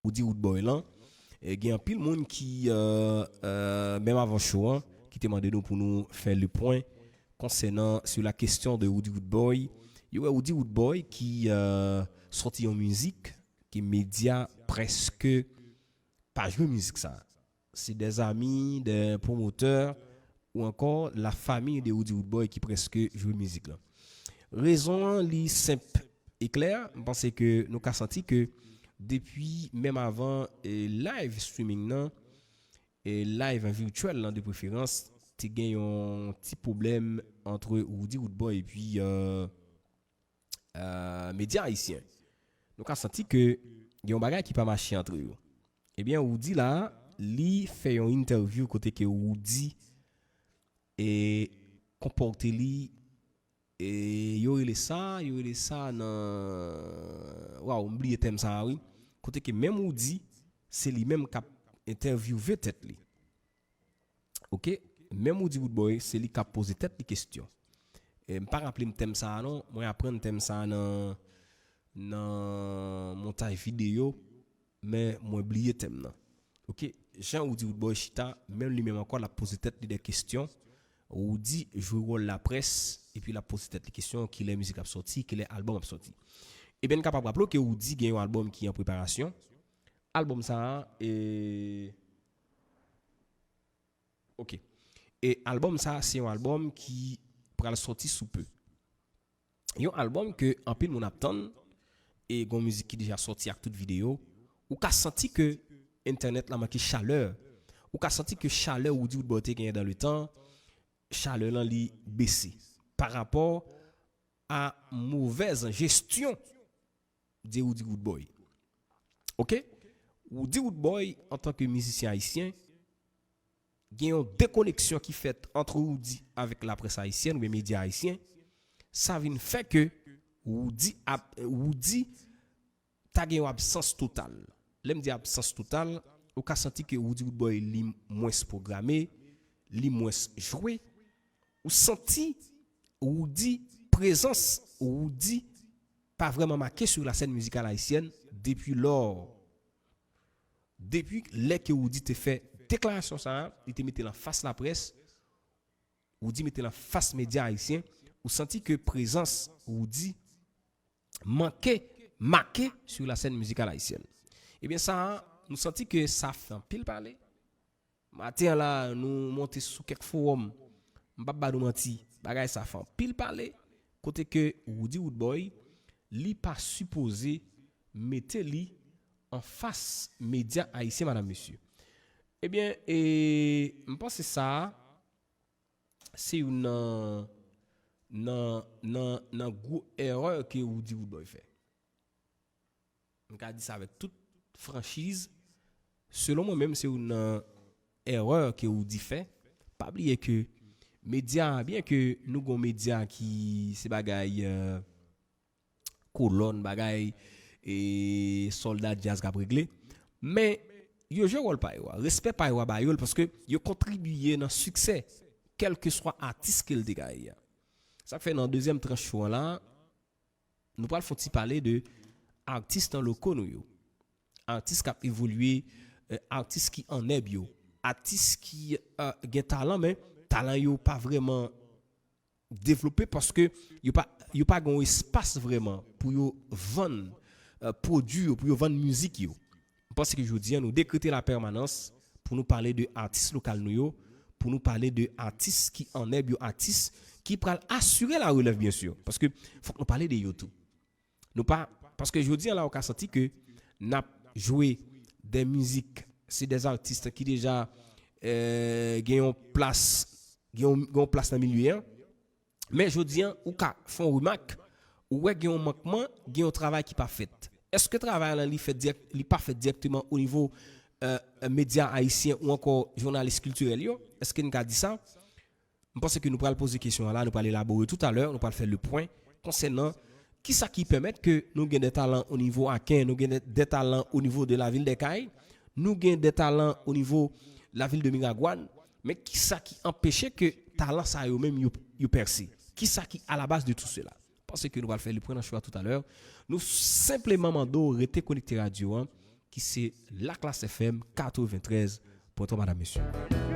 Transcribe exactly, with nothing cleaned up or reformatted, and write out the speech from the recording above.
Roody Roodboy lan. E gen anpil moun ki, euh, euh, menm avan show an, ki te mande nou pou nou fè le pwen konsènan sur la question de Roody Roodboy. Yo wè Roody Roodboy ki, euh, sòti yon mizik ke medya prèske pa jwe mizik sa. Se des amis, des promoteurs ou encore la famille de Roody Roodboy ki prèske jwe mizik lan. Rezon an li senp e klè, m panse ke nou ka santi ke depi menm avan e live streaming nan, e live an virtuel lan de preferans, te gen yon ti pwoblèm antre Roody Roodboy epi euh, euh, medya ayisyen. Nou ka santi ke gen yon bagay ki pa mache antre yo. Ebyen, Roody la, li fè yon interview kote ke Roody e konpòte li e yo rele sa, yo rele sa nan waw, m bliye tèm sa a wi. Kote ke menm Roody, se li menm k ap entèvyouve tèt li. Oke, menm Roody Roodboy, se li k ap poze tèt li kesyon. E, m pa raple m tèm sa a non, mwen aprann tèm sa a nan nan montaj videyo, men mwen bliye tèm nan. Oke, jan Roody Roodboy chita, menm li menm ankò, l ap poze tèt li de kesyon. Roody jwe wòl laprès, epi l ap poze tèt li kesyon, kilè mizik ap sòti, kilè albòm ap sòti. Ebyen, n kapab raple w ke Roody gen yon albòm ki an preparasyon. Albòm sa a, e, oke. E albòm sa a, se yon albòm ki pral sòti sou pe. Yon albòm ke anpil moun ap tann, e gon mizik ki deja sòti ak tout videyo, ou ka santi ke entènèt la manke chalè. Ou ka santi ke chalè Roody Roodboy te genyen dan le tan, chalè lan li bese. Pa rapò a movèz jesyon de Roody Roodboy. Oke? Roody Roodboy, antanke mizisyen ayisyen, gen yon dekoneksyon ki fèt antre Roody avèk laprès ayisyèn oubyen medya ayisyen. Sa vin fè ke Roody ap, Roody ta gen yon absans total. Lè m di absans total, ou ka santi ke Roody Roodboy li mwens pwograme, li mwens jwe. Ou santi Roody, prezans Roody pa vrèman make sou lasèn mizikal ayisyèn depi lò. Depi lè ke Roody te fè deklarasyon sa a, li te mete l anfas laprès, Roody mete l anfas medya ayisyen, ou santi ke prezans Roody manke make sou lasèn mizikal ayisyèn. Ebyen sa a, nou santi ke sa fè anpil pale. Maten an la, nou monte sou kèk fowòm. M p ap ba nou manti, bagay sa fè anpil pale. Kote ke Roody Roodboy, li pa sipoze mete li anfas medya ayisyen, madam, mesye. Ebyen, e, m panse sa a, se youn nan, nan, nan, nan gwo erè ke Roody Roodboy fè. M ka di sa avèk tout franchiz. Selon mwen menm, se youn nan erè ke Roody fè. Pa bliye ke medya, byen ke nou gon medya ki se bagay, euh, kolòn, bagay, e sòlda djaz k ap regle. Men, yo jwe wòl pa yo a. Respè pa yo a ba yo l paske yo kontribiye nan siksè, kèlkeswa atis ke l te ka ye a. Sa k fè nan dezyèm tranch show an la, nou pral fè yon ti pale de atis nan loko nou yo. Atis k ap evolye, euh, atis ki an nèb yo. Atis ki, euh, gen talan, men talan yo pa vrèman devlope paske yo pa, yo pa gen yon espas vrèman pou yo vann, euh, pwodui yo, pou yo vann mizik yo. M panse ke jodi a, nou dekrete lapèmanans pou nou pale de atis lokal nou yo, pou nou pale de atis ki an nèb yo, atis ki pral asire la relèv, byen si. Paske fòk nou pale de yo tou. Nou pa, paske jodi a la, ou ka santi ke n ap jwe de mizik, se de atis ki deja, euh, gen yon plas, gen yon, gen yon plas nan milye an. Men jodi a, ou ka fè yon remak, ou wè gen yon mankman, gen yon travay ki pa fèt. Èske travay lan li fèt dirèk, li pa fèt dirèkteman o nivo, euh, medya ayisyen ou ankò jounalis kiltirèl yo? Èske n ka di sa? M panse ke nou pral poze kesyon an la, nou pral elabore toutalè, nou pral fè le pwen konsènan kisa ki pèmèt ke nou gen de talan o nivo Aken, nou gen de, de talan o nivo de lavil dè Kay, nou gen de talan o nivo lavil de Miragwàn, men kisa ki anpeche ke talan sa yo menm yo, yo pèse? Kisa ki a la baz de tou sela? Panse ke nou pral fè le pwen nan show a toutalè. Nou senpleman mande w rete konekte radyo an. ki se Laklass F M katreventrèz pwen twa, madam, mesye.